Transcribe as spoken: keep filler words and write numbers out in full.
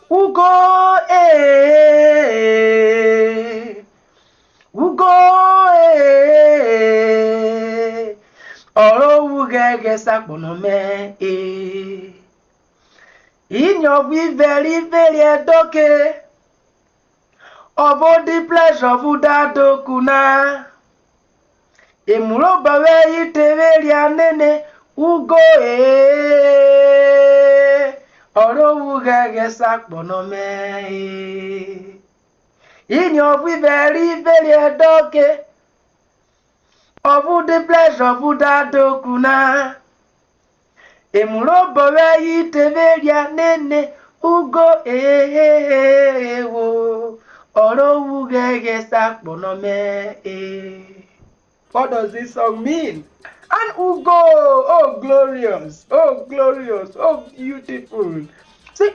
Ugo, eh, ugo, eh, ọ ro wu ghẹghẹ sa kpọnọ mẹ, eh. Iniọvo ivẹ ri veri ẹdọke, ọvo di pleasure ọvo da doku na. Emu robọ vẹ yi te vwe ria nene, ugo, eh, ọ ro wu ghẹghẹ sa kpọnọ mẹ, eh. Iniọvo ivẹ ri veri ẹdọke, ọvo di pleasure ọvo da doku na. Emu robọ vẹ yi te vwe ria nene, ugo, eh, eh, eh, eh, wo, ọ ro wu ghẹghẹ sa kpọnọ mẹ, eh. What does this song mean? An ugo, oh glorious, oh glorious, oh beautiful. See,